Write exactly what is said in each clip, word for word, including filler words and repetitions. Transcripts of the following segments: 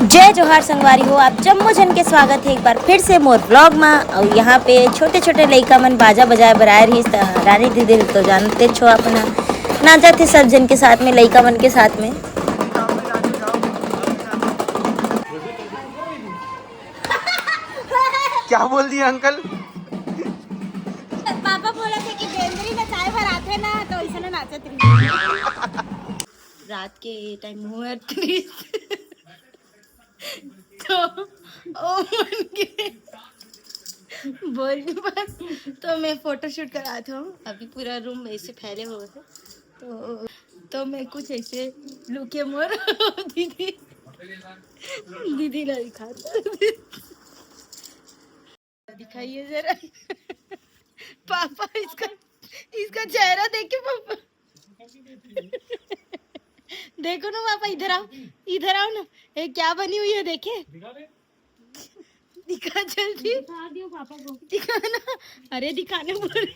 जय जोहार संगवारी हो, आप जम्मो झन के स्वागत हे एक बार फिर से मोर vlog मा। अउ यहाँ पे छोटे छोटे लइका मन बाजा बजाए बर आए रहिस, त रानी दीदी ल तो जानते छो अपना, नाचत हे सब झन के साथ में, लइका मन के साथ में। क्या बोल दिया अंकल? पापा बोलत हे कि बेंदरी नचाए बर आथे ना, तो अइसने नाचत रही। रात के टाइम हुआ तो ओ मन के बोल बस। तो मैं फोटोशूट करात हूँ, अभी पूरा रूम ऐसे फैले हुए हैं। तो तो मैं कुछ ऐसे लुके मोर दीदी, दीदी ला दिखात। दिखाइए जरा। पापा, इसका इसका चेहरा देखे पापा। देखो ना पापा, इधर आओ, इधर आओ ना। ए, क्या बनी हुई है देखे? दिखा जल्दी। दिखा दियो पापा को। दिखा ना। अरे दिखाने बोल।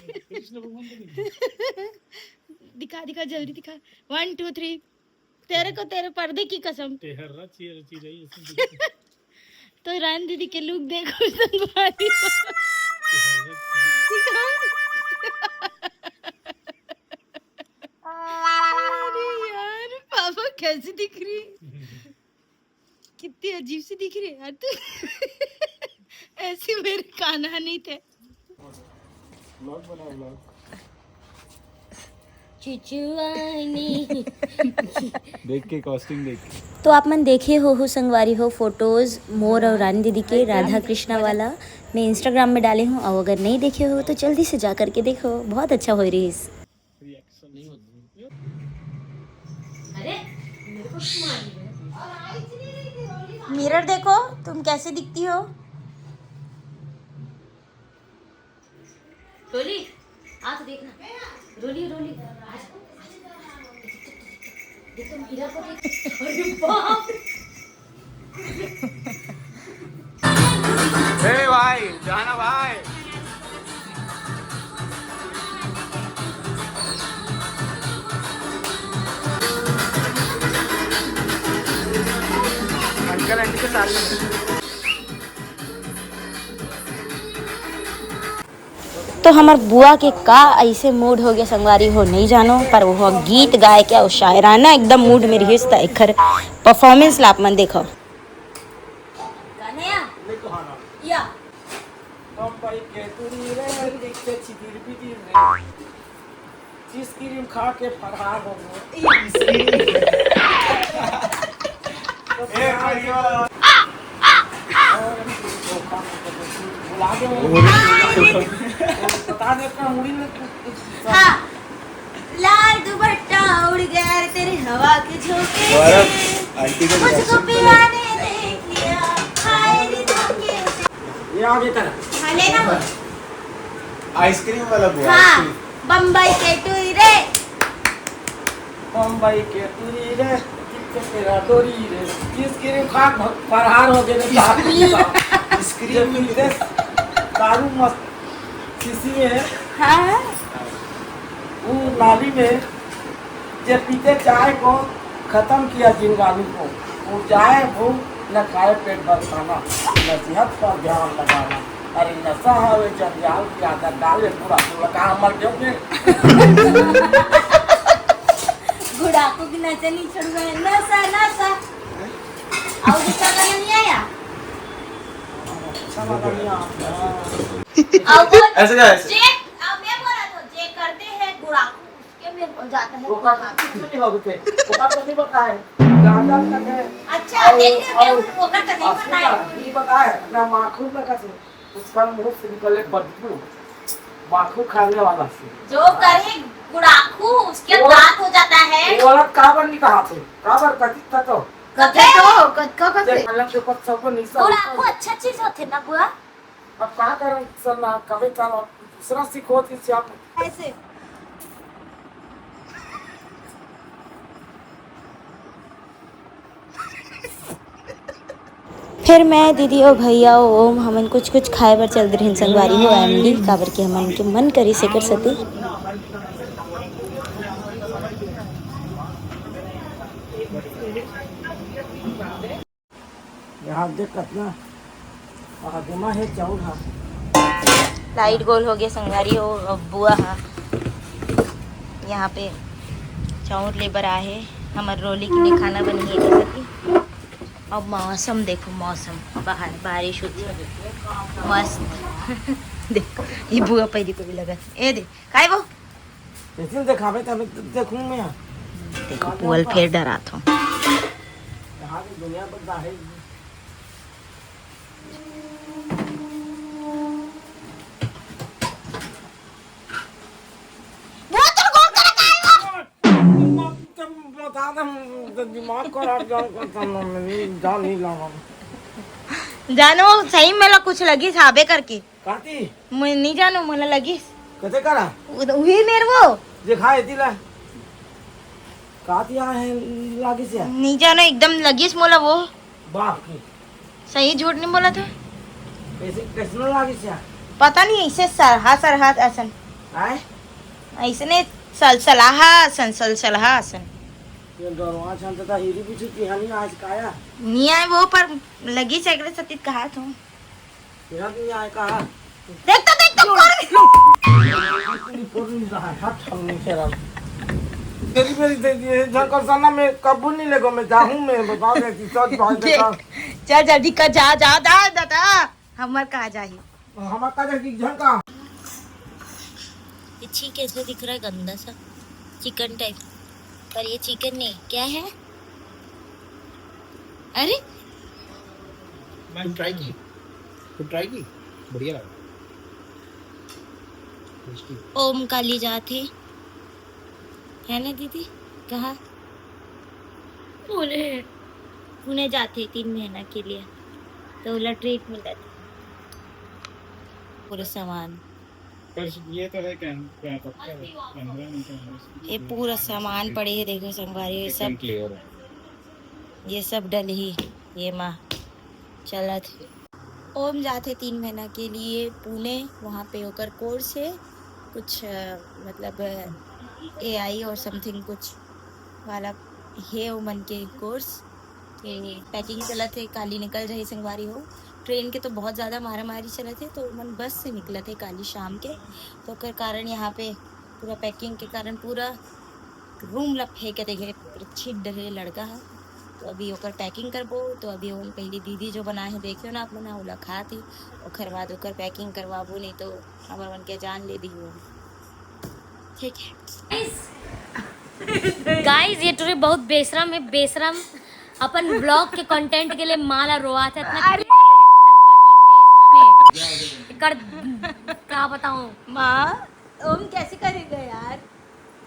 दिखा दिखा जल्दी दिखा। One two three. तेरे को तेरे पर्दे की कसम। तेहर रची रची रही इसमें। तो रानी दीदी के लुक देखो संगवारी। अरे यार पापा कैसी दिख रही है। कितनी अजीब सी दिख रही है यार तू। ऐसे मेरे कान्हा नहीं थे। चुचुआनी। देख के कॉस्टिंग देख के। तो आप मन देखे हो, हो संगवारी हो फोटोज मोर और रानी दीदी के राधा कृष्णा वाला मैं इंस्टाग्राम में डाले हूँ। और अगर नहीं देखे हो तो जल्दी से जा करके देखो, बहुत अच्छा हो रही है। मिरर देखो तुम कैसे दिखती हो। रोली, आ तो देखना। रोली, रोली, आ जा, आ जा। देख तो, देख तो, देख तो, हीरा को देख। अरे बाप रे। ए भाई, जाना भाई। अंकल आंटी के साथ में। तो हमर बुआ के का ऐसे मूड हो गया संगवारी हो नहीं जानो, पर वो गीत गाए के अउ शायराना एकदम मूड में रहिस, त एखर परफॉर्मेंस ला आप मन देखो। आइसक्रीम खा के फरार हो गए। ए, भाई, वाह। बुला के वो बता दे अपना मुड़ी में कुछ, कुछ हाँ। लाल दुपट्टा उड़ गया रे तेरे हवा के झोंके से। आंटी को मुझको पिया ने देख लिया, हाय रे धोखे से। ये आगे कर। हाँ, लेना हो। आइसक्रीम वाला बुआ, हाँ, आइसक्रीम। बम्बई के टूरी रे। बम्बई के टूरी रे, कितने तेरा डोरी रे। आइसक्रीम खा के भ-, फरार हो गए रे। आइसक्रीम। आइसक्रीम मिलते दारू मस्त शीशी में है। हाँ। वो नाली में जे पीते चाय को खत्म किया जिंदगानी को, वो जाए वो न खाए पेट भर खाना, नसीहत पर ध्यान लगाना। अरे नशा है वे जंजाल की आदत डाले पूरा, तो लगा मर गए। गुड़ाकू की नशा नहीं छोड़वे, नशा, नशा। और दूसरा गाना नहीं आया? अच्छा लगा नहीं आपको? और वो ऐसे क्या, ऐसे? जे, अब मैं बोला तो, जे करते हैं गुड़ाकू, उसके में हो जाता है। वो का कुछ नहीं होते। वो का तो नहीं पता है। गांजा का है। अच्छा, और, देख रहे हो, और वो का तो नहीं पता है। ये पता है, अपना माखुर लगा से, उसका मुंह से निकले बदबू। माखुर खाने वाला से। जो करे गुड़ाकू, उसके वो, दांत हो जाता है। वो वाला काबर नहीं कहा थे? काबर कथी था तो? कथे तो, कथका कथे। देख, मतलब के ऊपर सबको निशा गुड़ाकू अच्छा चीज होथे ना बुआ? अब का करन सर ना, कभी कर दूसरा सीखो थी श्याम। ऐसे। फिर मैं, दीदी और भैया ओम हमन कुछ कुछ खाए बर चल रहे संगवारी हो एमडी, काबर के हमन के मन करी सेकर सती। यहाँ देख कितना आगे मा हे चाउर हा। लाइट गोल हो गया संगवारी हो। अब बुआ हा यहाँ पे चाउर ले बर आए हे। हमर रोली के लिए खाना बनी है जैसे कि। अब मौसम देखो, मौसम बाहर बारिश होती है, मस्त। देखो ये बुआ पैदी को भी लगा। ए दे, काय वो? जैसे देखावे तब देखूं मैं। देखो पुअल फेर डरात हो। यहाँ की दुनिया बदला है। वो तो गोल कर दिमाग खराब, जान करता हूँ मैं, नहीं, जान नहीं लगा। जानो सही में ला कुछ लगी साबे करके। काती? मैं नहीं जानू, मोला लगिस। कते करा? उ-, उही मेर वो। देखा है तिला। काती आए हैं लागिस या? नहीं जानो, एकदम लगिस मोला वो। बाप की। सही झूठ नहीं बोला था। कैसे, कैसे लागिस या? पता नहीं, ऐसे सरहा, सरहा असन। आए? ऐसे ने सलसलाहा असन, सलसलाहा असन। ये डरवा छन तो हीरी भी छुट्टी हानि आज काया। नहीं आए वो, पर लगिस एकरे सतीत कहा था। यहाँ भी आए कहा। देख तो, देख तो, कर। तेरी मेरी दे दिए, झंकर सना में कबू नहीं लेगो, मैं जाहूँ, मैं बता दे कि सच भाई देख, देखा। चल जल्दी कर, जा, जा, दा, दादा, हमर कहा जाही। हमर कहा जाही, झंका। ये छी कैसे दिख रहा है, गंदा सा चिकन टाइप, पर ये चिकन नहीं, क्या है? अरे, मैं ट्राई की, तो ट्राई की, बढ़िया लगा। टेस्टी। ओम काली जात हे, है ना दीदी? कहाँ? पुणे। पुणे जात हे तीन महीना के लिए, तो ओला ट्रीट मिलत हे। पूरा सामान। पर ये तो है क्या, क्या पक्का है? पंद्रह मिनट है। ये पूरा सामान पड़े हे, देखो संगवारी, ये सब क्लियर है। ये सब डलही, ये माँ चलत हे। ओम जाथे तीन महीना के लिए पुणे, वहाँ पे ओकर कोर्स है कुछ, अ, मतलब एआई और समथिंग कुछ वाला है ओमन के कोर्स। तो पैकिंग चलत है, काली निकल जाही संगवारी हो। ट्रेन के तो बहुत ज़्यादा मारा मारी चलत है, तो ओमन बस से निकलत है काली शाम के, तो ओकर कारण यहाँ पे पूरा पैकिंग के कारण पूरा रूम ला फेंक दे हे, पूरा छीट डरे लड़का ह। तो अभी ओकर पैकिंग करबो। तो अभी ओमन पहली दीदी जो बनाए हे, देखे हो ना आप मन ह, ओला खात ही, ओकर बाद ओकर पैकिंग करवाबो, नहीं तो हमर मन के जान ले दिही। ठीक है गाइस, ये टुरी बहुत बेशरम है, बेशरम। अपन ब्लॉग के कंटेंट के लिए माला रोआत है, इतना अरे। खलपटी बेशरम है। एकर का बताऊं? माँ, ओम कैसे करेगा यार?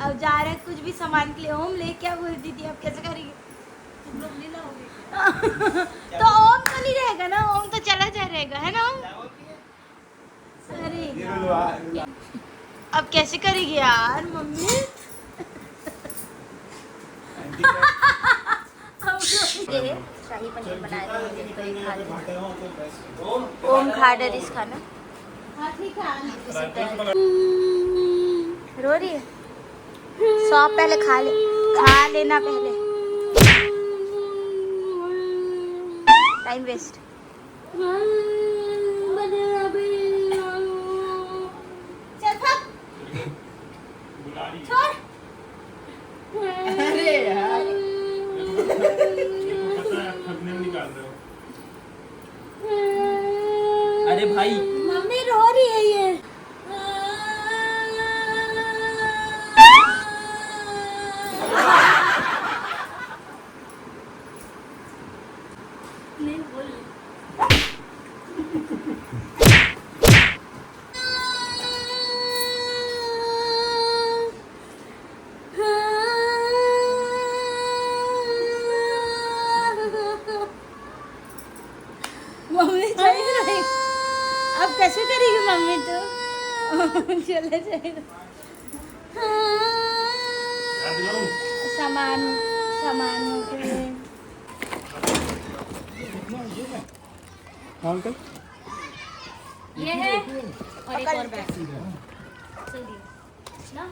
अब जा रहे कुछ भी सामान के लिए, ओम ले क्या बोल दीदी, अब कैसे करेगी? तुम लोग नहीं लाओगे? तो ओम तो नहीं रहेगा ना, ओम तो चला जा रहेगा, है ना ओम? अरे यार, अब कैसे करेगी यार मम्मी? ये शाही पनीर बनाए थे, तो ये खा ली। ओम खा डरिस खाना। रो रही है। सौंफ पहले खा ले, खा लेना पहले। Time waste. चल भाग। छोड़। अरे यार। अरे भाई। मम्मी रो रही है ये। नहीं, बोल। मम्मी चली रही। अब कैसे करेगी मम्मी तो? चले जाएगा। सामान, सामान हो गए। अंकल, ये है और एक और बैग। चल दिया ना।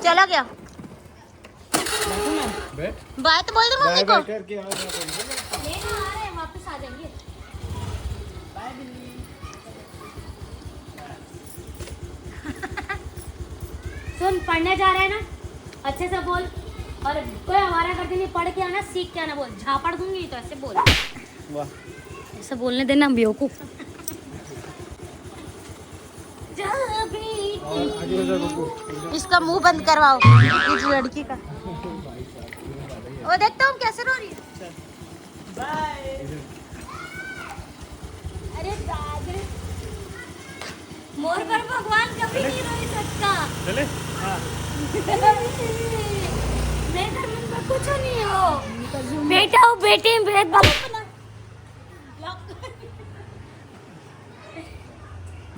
चला गया। बैठ। बाय तो बोल दे मम्मी को। बाय करके आ जा। लेना आ रहे हैं, वापस आ जाएंगे। बाय बिल्ली। सुन, पढ़ने जा रहे हैं ना, अच्छे से बोल। और कोई आवारागर्दी नहीं, पढ़ के आना, सीख के आना। बोल, झापड़ दूंगी तो ऐसे बोल। वाह। ऐसे बोलने देना बेवकूफ। इसका मुंह बंद करवाओ इस लड़की का। वो देखता हूँ कैसे रो रही है। अरे दादा, मोर पर भगवान कभी नहीं रोई सकता। चले। हाँ। मैं घर में कुछ नहीं हो। बेटा हो, बेटी में भेदभाव।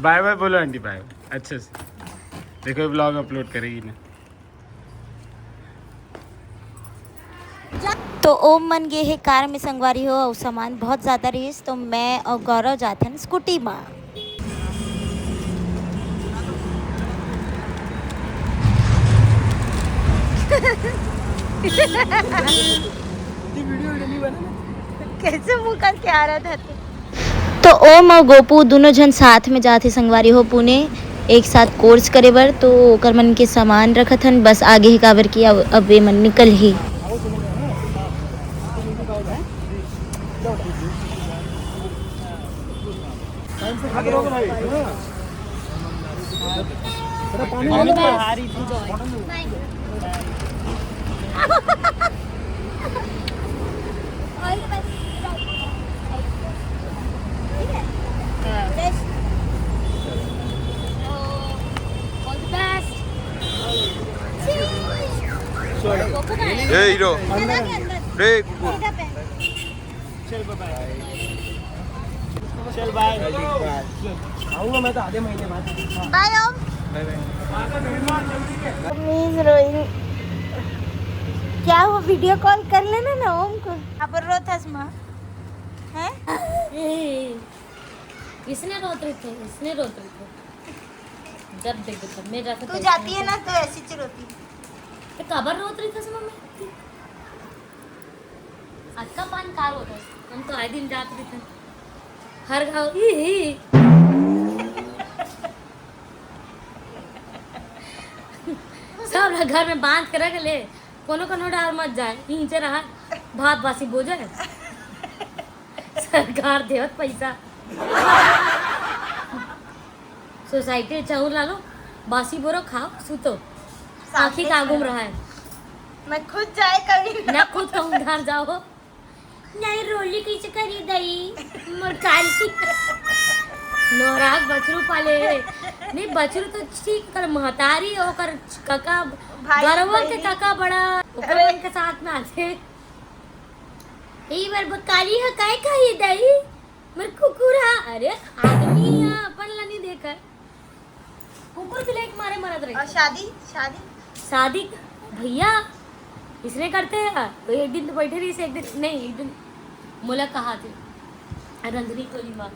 बाय बाय बोलो आंटी, बाय बाय। अच्छे से देखो, ब्लॉग अपलोड करेगी ना। तो ओम मन गे हे कार में संगवारी हो, अउ सामान बहुत ज्यादा रहिस, तो मैं अउ गौरव जाथन स्कूटी मा। कैसे मुंह करके आ रहा था तू? तो ओम अउ गोपू दोनों झन साथ में जाथे संगवारी हो पुणे, एक साथ कोर्स करे बर। तो ओकर मन के सामान रखत हन, बस आगे हे काबर कि अब, अब ये मन निकल ही। ए हीरो, रे कुकुर। चल बाय। चल बाय। आऊंगा मैं तो आधे महीने बाद। Bye Om. Bye bye. Please रोइंग। क्या वो वीडियो कॉल कर लेना ना ओम को। अब रोथस माँ। हैं? ए, इसने रोत रही थी, इसने रोत रही थी। जब देख देखो, मैं जाके तू जाती है ना तो ऐसी च रोती। तो काबर रोत रही थी मम्मी? अक्का पान कार होता है, हम तो आए दिन जात रही थी। हर गाँव, ई, ई। सब घर में बांध के रख ले, कोनो कोनो डार मत जाए, नीचे रहा, भात बासी बोझ है। सरकार देवत पैसा। सोसाइटी चाउर ला लो, बासी बोरो खाओ, सुतो। आँखी का घूम रहा है। मैं खुद जाए कभी ना। ना खुद कहूँ घर जाओ। नहीं, रोली कैसे करी दई? मोर काली। नौराग बछरू पाले। नहीं, बछरू तो ठीक, कर महतारी, ओकर कका, भाई, गरवा के बहिनी। कका बड़ा, ओकर अरे। मन के साथ में आथे। ई बार बकाली ह काय खाही दई? मोर कुकुर ह। अरे, आदमी ह, अपन ला नहीं देखा। कुकुर बिलाई के मारे मरत रही। और शादी, शादी? शादी, भैया, इसने करते हैं। तो एक दिन तो बैठे रही से, एक दिन नहीं, एक दिन मोला कहा थे, रंजनी टोली माँ,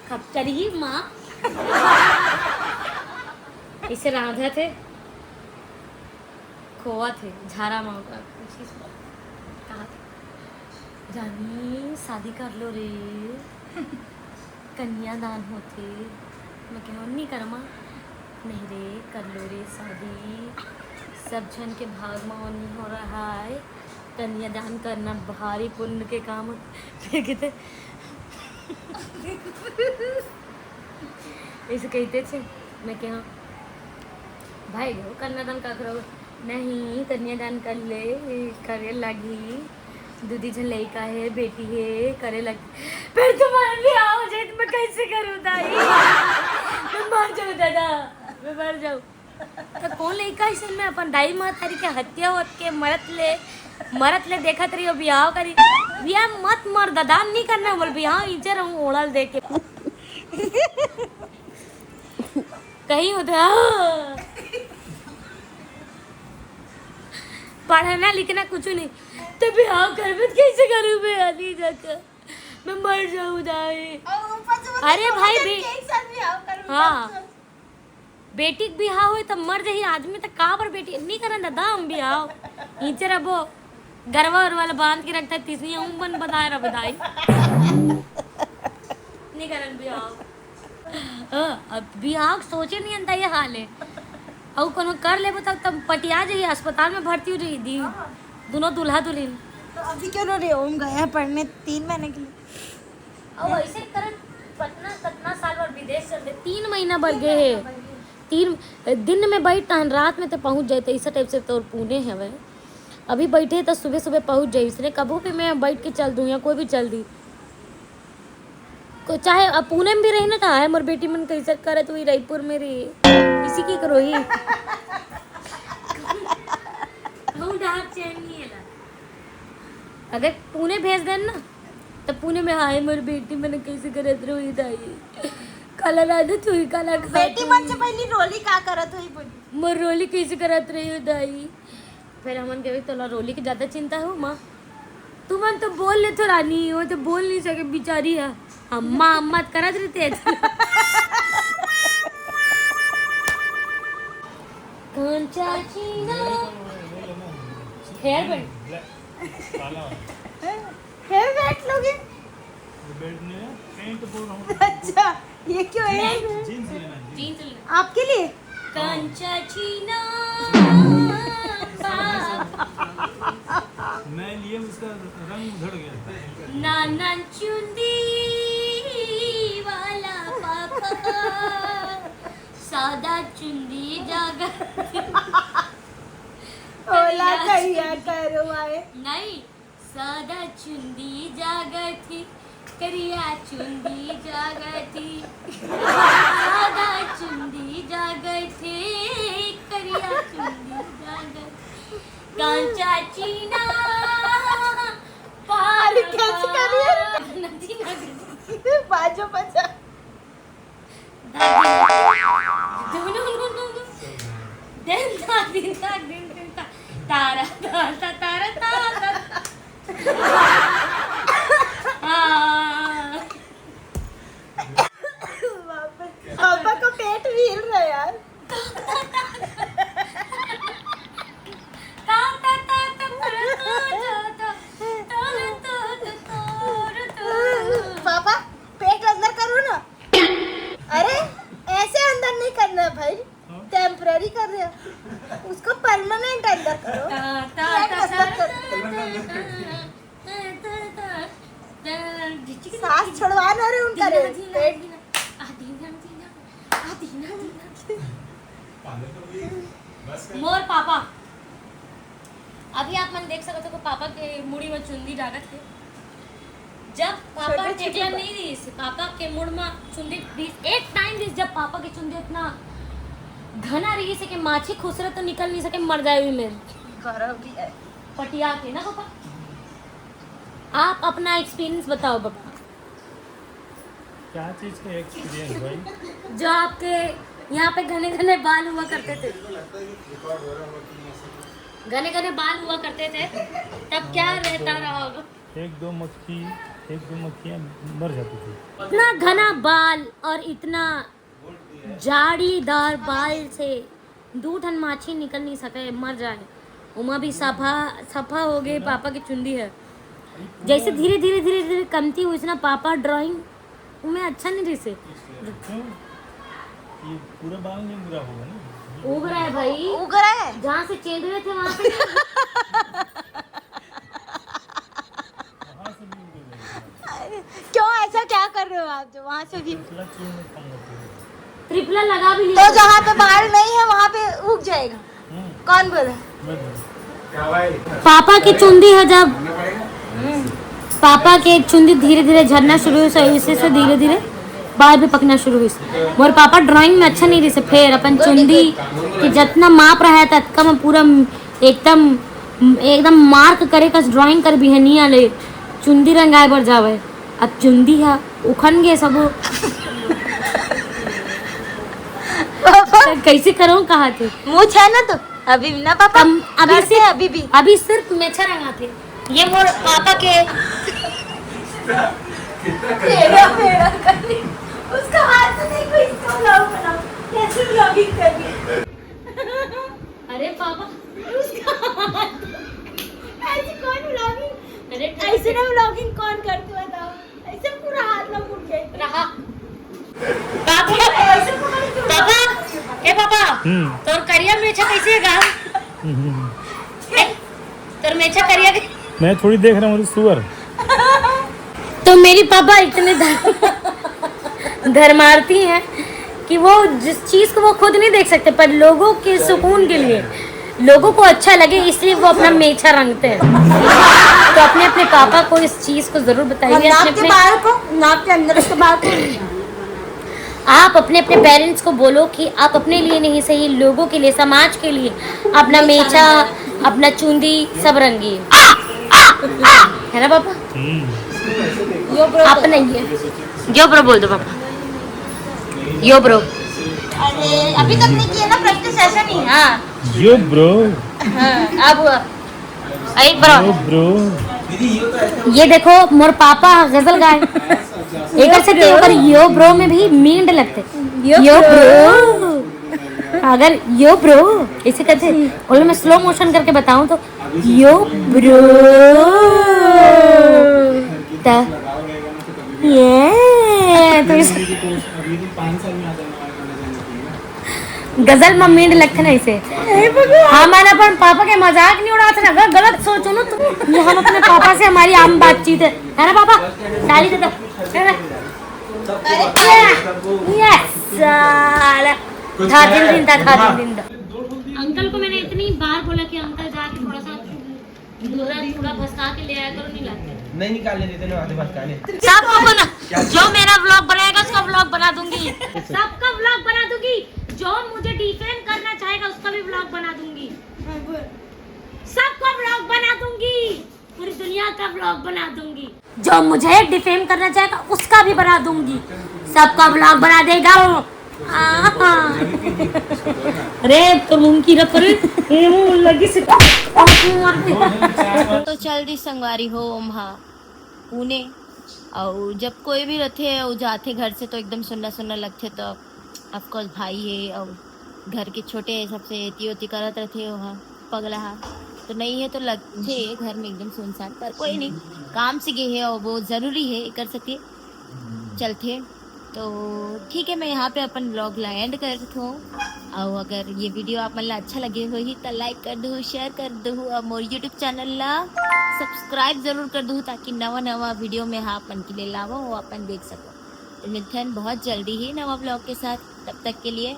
खपचरही माँ, इसे रांधा थे, खोवा थे, झारा माँ का, कहा थे, जानी, शादी कर लो रे। कन्यादान होथे। मैं कहेंव, "नहीं करमा।" "नहीं रे, कर लो रे शादी। सब झन के भाग म ओनी हो रहा है। कन्यादान करना भारी पुण्य के काम होथे।" फिर कहते, ऐसे कहते थे। मैं कहेंव, भाई गो, कन्यादान का करो? नहीं, कन्यादान कर ले, करे लगी। दू दी झन लइका हे, बेटी हे, करे लगी। फिर तुम्हारे बिहाव हो जाए तो मैं कैसे करूँ दाई? मैं मर जाऊँ दादा, मैं मर जाऊँ। तो कौन लइका अइसन में अपन दाई महतारी के हत्या होत के मरत ले, मरत ले देखत रही हो, बिहाव करी। बिहाव मत मर दादा, नहीं करना बोल बिहाव, इज्जत रहूँ ओढ़ल दे के। कहीं होता है। पढ़ना लिखना कुछ नहीं। तो बिहाव करबे तो कैसे करूँ मैं? अली जाकर मैं मर जाऊँ दाई। और ऊपर से वो अरे तो भाई बोलते हैं बे-, कि एक साथ बिहाव करूँ, हाँ। सब बेटी के बिहाव होई त मर जाही आदमी, त का बर बेटी नी करन दादा हम बिहाव। ईचर अबो गरवा उरवा ल बांध के रखता है, तीसरी ऊं बन बताए रह बदाई। नी करन बिहाव। हाँ, अब बिहाव के सोचे नी अंता ये हाल है। अउ कोनो कर लेबो तब, तब पटिया जाही, अस्पताल में भर्ती हो जाही दी। दोनों दूल्हा दुल्हन। तो अभी क्यों रो रही हो? हम गए हैं पढ़ने तीन महीने के लिए। अउ ऐसे करन कतना, कतना साल भर विदेश चल दे, तीन महीना भर गए है। तीन दिन में बैठ तहन रात में तो पहुंच जाए, तो इस टाइप से तोर पुणे हवे। अभी बैठे तो सुबह सुबह पहुंच जाए, इसने कबो भी मैं बैठ के चल दूं या कोई भी चल दी। को चाहे अब पुणे में भी रही ना, तो है मोर बेटी मन कैसे करत हुई रायपुर में रही, इसी की करो ही। कहूँ डहार चैन नहीं है ना। अगर पुणे भेज देन ना, तो पुणे में हाय मोर बेटी मन कैसे करत रही दाई, काला राधा तू ही काला खा बेटी तू मन ही। से पहली रोली का करत हुई बोली। मोर रोली कैसे करत रही हो दाई। फिर हमन के तोला रोली के ज्यादा चिंता हो माँ। तुमन तो बोल ले तो रानी, वो तो बोल नहीं सके बेचारी है। अम्मा अम्मा तो करत रहते हैं। कांचा चीना। Hair band. काला वाला। हेयर बैंड लोगे? ये बेल्ट नहीं है, पैंट बोल रहा हूँ। अच्छा, ये क्यों है? जींस लेना है, जींस। जींस लेना। आपके लिए? कांचा चीना। मैं लिए, उसका रंग उधड़ गया। नाना चुंदी वाला पापा, सादा चुंदी जागा। ओला करिया करो आए। नहीं, सादा चुंदी जागत ही, करिया चुंदी जागत ही। सादा चुंदी जागत ही, करिया चुंदी जागत। कांचा चीना अरे, कैसे कर रही है? नदी, नदी। बाजो बजा। दिन, दिन, दिन, दिन। तारा, तारा, तारा, तारा, तारा। हाँ। पापा का पेट भी हिल रहा है यार। पापा, पेट अंदर करो ना। अरे, ऐसे अंदर नहीं करना है भाई, हाँ? टेम्परेरी कर रहे हैं, उसको परमानेंट अंदर करो। ता, ता, पेट ता, अंदर ता, करो। ता, ता, ता, ता, ता, ता, सांस छोड़वा ना रहे उनका रे, धीरे, धीरे, पेट। धीरे। आ, धीरे, धीरे, आ, धीरे, धीरे। मोर पापा, अभी आप मन देख सकत हो कि पापा के मुड़ी में चुंदी डालत हे। जब पापा छोटे, छोटे टेकला बात। नहीं रहिस, पापा के मुड़ में चुंदी रहिस, एक टाइम रहिस जब पापा के चुंदी इतना घना रहिस कि माछी खुसरे तो निकल नहीं सके, मर जाए भी मेर। गौरव भी है। पटिया के ना पापा, आप अपना एक्सपीरियंस बताओ पापा। क्या चीज का एक्सपीरियंस भाई? जो आपके यहाँ पे घने घने बाल हुआ करते थे, घने घने बाल हुआ करते थे, तब क्या रहता रहा होगा? एक दो मक्खी, एक दो मक्खियाँ मर जाती थी। इतना घना बाल और इतना जाड़ीदार बाल से दू ठन माछी निकल नहीं सके, मर जाए। ओमा भी सफा, सफा हो गए पापा के चुंदी है। जैसे धीरे धीरे धीरे धीरे कमती हुई ना पापा ड्राइंग, उमे अच्छा नहीं रहिसे। क्यों? ये पूरा बाल नहीं उगरा होगा ना? उगरा है भाई। उगरा है। जहाँ से चेंद रहे थे वहाँ से। वहाँ से भी उगरा है। क्यों, ऐसा क्या कर रहे हो आप जो वहाँ से भी? ट्रिपला क्यों नहीं खाऊंगा फिर? ट्रिपला लगा भी नहीं तो सकते। जहाँ पे बाल नहीं है वहाँ पे उग जाएगा। हम्म। कौन बोला? मैं बोला। पापा के चुंदी है जब, पापा के चुंदी धीरे धीरे झड़ना शुरू हुई, इसे से धीरे धीरे बाल भी पकना शुरू हुई। मोर पापा ड्राइंग में अच्छा नहीं रहिसे, फिर अपन चुंदी के जितना माप रहा है ततका में पूरा एकदम, एकदम मार्क करे कस ड्राइंग कर बिहनिया ले चुंदी रंगाए बर जावे। अब चुंदी हा उखन गे सबो। पापा। कैसे करो कहा थे? मुँह छे ना तो अभी भी ना पापा। कम, अभी करते सिर्फ, हैं अभी भी। अभी सिर्फ मेछा रंगा थे। ये मोर पापा के। पेड़ा, पेड़ा करके। उसका हाथ तो देखो, इसका vlog बनाओ। कैसे व्लॉगिंग कर रही है? अरे बाबा, उसका हाथ। ऐसे कौन व्लॉगिंग? अरे ऐसे ना व्लॉगिंग कौन करते, बताओ? ऐसे पूरा हाथ ना फूट गए। रहा। पापा, पापा, ए पापा, हम्म। तोर करिया मेछा कैसे हे गा? हम्म। ए, तोर मेछा करिया के मैं थोड़ी देख रहा हूँ, सुअर। तो मेरी पापा इतने धर्म-, धर्मार्थी हैं कि वो जिस चीज को वो खुद नहीं देख सकते, पर लोगों के सुकून के लिए, लोगों को अच्छा लगे, इसलिए वो अपना मेछा रंगते हैं। तो अपने अपने पापा को इस चीज को जरूर बताइए। और नाक अपने के अपने बाल को, नाक के अंदर उसके बाल को आप अपने अपने पेरेंट्स को बोलो कि आप अपने लिए नहीं सही, लोगों के लिए, समाज के लिए अपना मेछा, अपना चुंदी सब रंगी, है ना पापा? हम्म। यो ब्रो आप तो नहीं है। यो ब्रो बोल दो पापा। यो ब्रो। अरे, अभी तक नहीं किया ना प्रैक्टिस, ऐसा नहीं। हाँ। यो ब्रो। हाँ, अब हुआ। एक ब्रो। यो ब्रो। ये देखो, मोर पापा गजल गाए। एकर से तो ओकर यो ब्रो में भी मींड लगते। यो यो ब्रो। ब्रो। अगर यो ब्रो ऐसे करते, बोलो, मैं स्लो मोशन करके बताऊं तो, यो ब्रो। त-, ये तो इस गजल में मींड लगथे ना इसे। हे भगवान। हमन अपन पापा के मजाक नहीं उड़ाते ना, अगर गलत सोचो ना तुम। ये हम अपने पापा से हमारी आम बातचीत है, है ना पापा? ताली दे दो, है ना? यस, साला। था दिन दिन था, था दिन दिन था। अंकल को मैंने इतनी बार बोला कि अंकल जाके थोड़ा सा दूल्हा पूरा भसका के ले आया करो, नहीं लाते। नहीं निकालने देते ना, आधे भसकाने। सबको बना, जो मेरा व्लॉग बनाएगा उसका व्लॉग बना दूंगी, सबका व्लॉग बना दूंगी, जो मुझे डिफेम करना चाहेगा उसका भी व्लॉग बना दूंगी, सबका व्लॉग बना दूंगी, पूरी दुनिया का व्लॉग बना दूंगी। जो मुझे डिफेम करना चाहेगा उसका भी बना दूंगी, सबका व्लॉग बना देगा वो। आहा। अरे तो मुंह की रख रे, ये मुंह लगी से मार दे। तो चल दी संगवारी हो ओम्हा पुणे, अउ जब कोई भी रथे अउ जाथे घर से तो एकदम सुन्ना सुन्ना लगथे। तो ऑफकोर्स भाई हे अउ घर के छोटे हे, सबसे एती ओती करत रथे ओहा पगला हा। तो नहीं हे तो लगथे घर में एकदम सुनसान, पर कोई नहीं, काम से गे हे अउ वो जरूरी हे, एकर सेती चलथे। तो ठीक है, मैं यहाँ पे अपन व्लॉग ला एंड करत हूँ। और अगर ये वीडियो आप मन ला अच्छा लगे होही तो लाइक कर दहू, शेयर कर दहू और मोर यूट्यूब चैनल ला सब्सक्राइब जरूर कर दहू, ताकि नवा नवा वीडियो मैं आप मन के लिए लावा, वो अपन देख सको। तो मिलते हैं बहुत जल्दी ही नवा व्लॉग के साथ, तब तक के लिए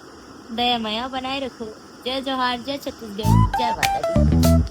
दया मया बनाए रखो। जय जोहार, जय छत्तीसगढ़, जय माता दी।